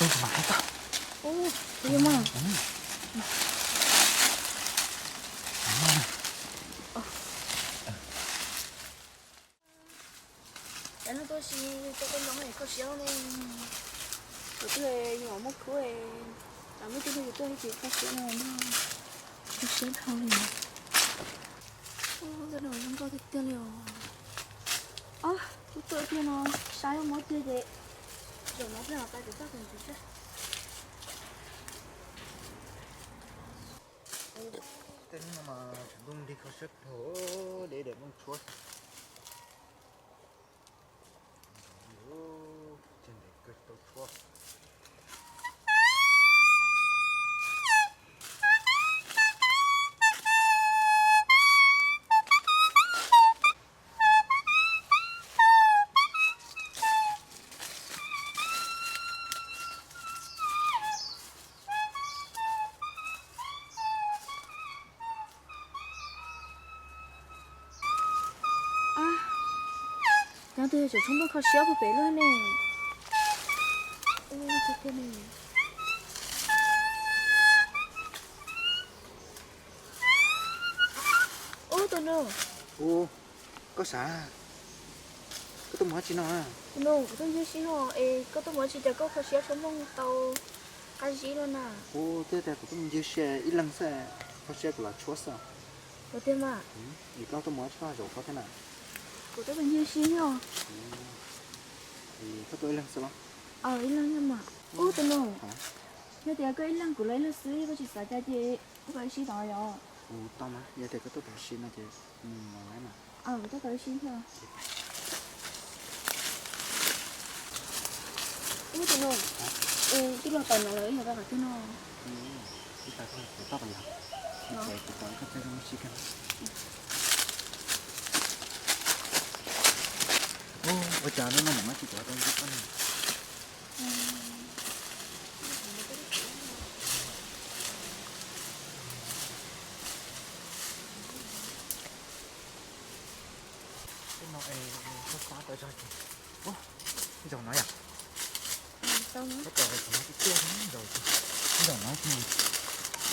Ub, tus yog mas. Cov no tuaj si cov koj zoo kho siab ne. Kuv twb yus muaj khub, muaj ib tug yus tuaj ces kho siab no, kho siab dhau li. Ub, zoo nkauj tiag tiag li os. Ob, kuv tuaj tiag no, saib muab tiag ces zaum no peb mam pais tom txaj koom ntsis seb. Tej hnub no mas tseem nplooj nrig kho siab dhau, deb daim nplooj tshuab. Ub, ceg ntev kawg tsis tau tshuab. Cov twg yog tseem tshuab nplooj kho siab puag pem lawm ne. Ub, tus nus. Ub, koj sav, koj tuaj mus dab tsi no? Tus nus, kuv tuaj ncig sib ho es koj tuaj mus dab tsi cas koj kho siab tshuab nplooj tau qab zib no na? Ub, twb tias kuv tuaj mus ncig sib ib leeg xwb, kho siab kuv los tshuab xwb. Ua tiag mas. Es koj tuaj mus dab tsi koj zaum ko thiab na? Kuv tuaj mus ncig sib os. Es koj tuaj ib leeg xwb los? Ib leeg mas. Ub, tus nus, yog tias koj ib leeg kuv los ib leeg xwb koj tsis xav cas ces wb tau ib sib tod yom? Ub, tau mas, yog tias koj tuaj tau ib sib no ces mus los mas. Wb tau ib sib thiab. Ub, tus nus, twb los tau no lawm wb yuav rau qhov twg no? Ib tag koj tau yog, ces kuv tau koj txaj zoo sib kawg. Ua cas hnub no mam tsis tuav tau ntxiv koj ne? Tej no es koj xav tau zog ces, ub, zaum no yom? Koj tau zaum no tiag tiag, zaum no ces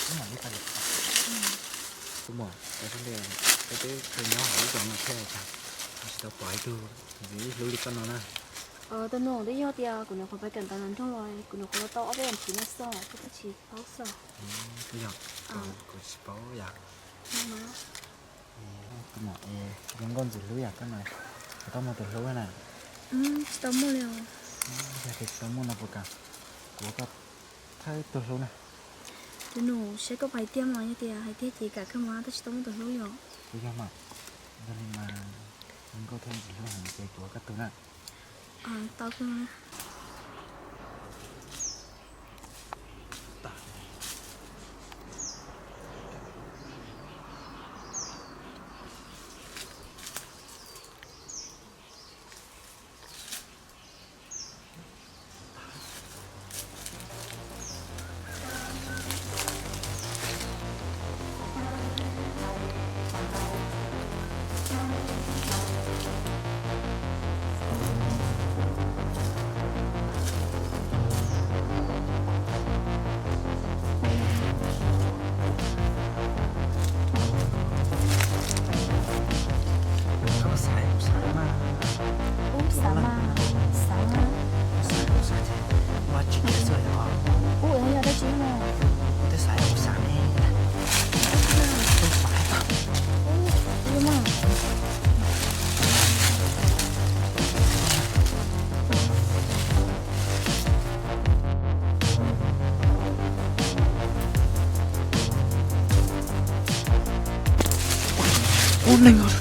wb mam li pais lawm. Tus muam, koj twb nyob hauv lub zos no thiab cas tsis tau pom ib tug ntxim hlub li koj no na. Tus nus, twb yog tias kuv nyuam qhuav pais kawm ntawv nram nroog los kuv nyuam qhuav los tau ob peb vas thiv no xwb, koj twb tsis paub xwb. Twb yog, kuv tsis paub yom. Tus muam, zoo nkauj ntxim hlub yam koj no, puas tau muaj tus hlub na? Tsis tau muaj li os. Yog tias tsis tau muaj no puas kam kuv ua koj thawj tug hlub na? Tus nus, saib koj pais tiag mas, yog tias hais tiag ces kam kawg mas, tab sis tsis tau muaj tus hlub li os. Puas yog mas? Yog li mas zoo nkauj thiab ntxim hlub heev ces kuv ua koj tug na. Tau kawg. Koj xav, kuv xav mas, kuv xav mas, kuv xav, kuv xav ces ua tsis kiag xwb os. Ub, yog dab tsi no? Kuv twb xav, kuv xav ne. Tus pais tau. Ua neeg os.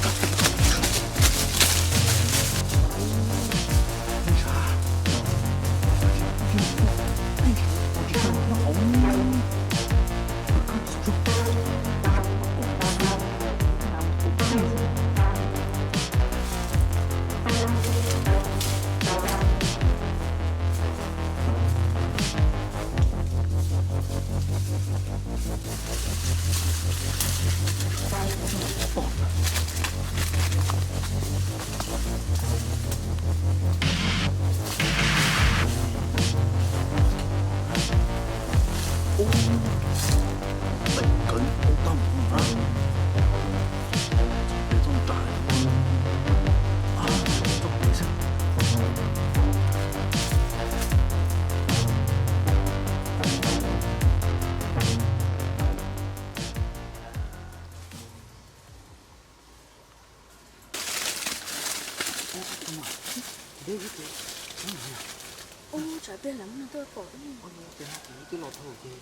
Ub, tsam pliag lawv muab no tuaj pom. Ua no ces twb los thaum ces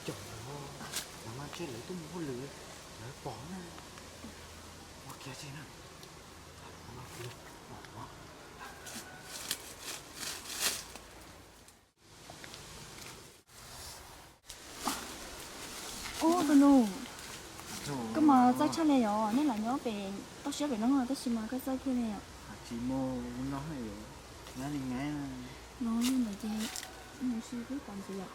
caum lawv, lawv mas ntshe lawv tuaj mus hauj lwm, lawv pom na. Ua kiag tsis na. Ub, tus nus, koj mas txawj tshaj li yom, nej lam nyob pem toj siab pem no tab sis mas koj txawj kiag li yom. Tsis mus no, nyab li nyab. No yog ntawd ces mus si peb pom ntxiv yom.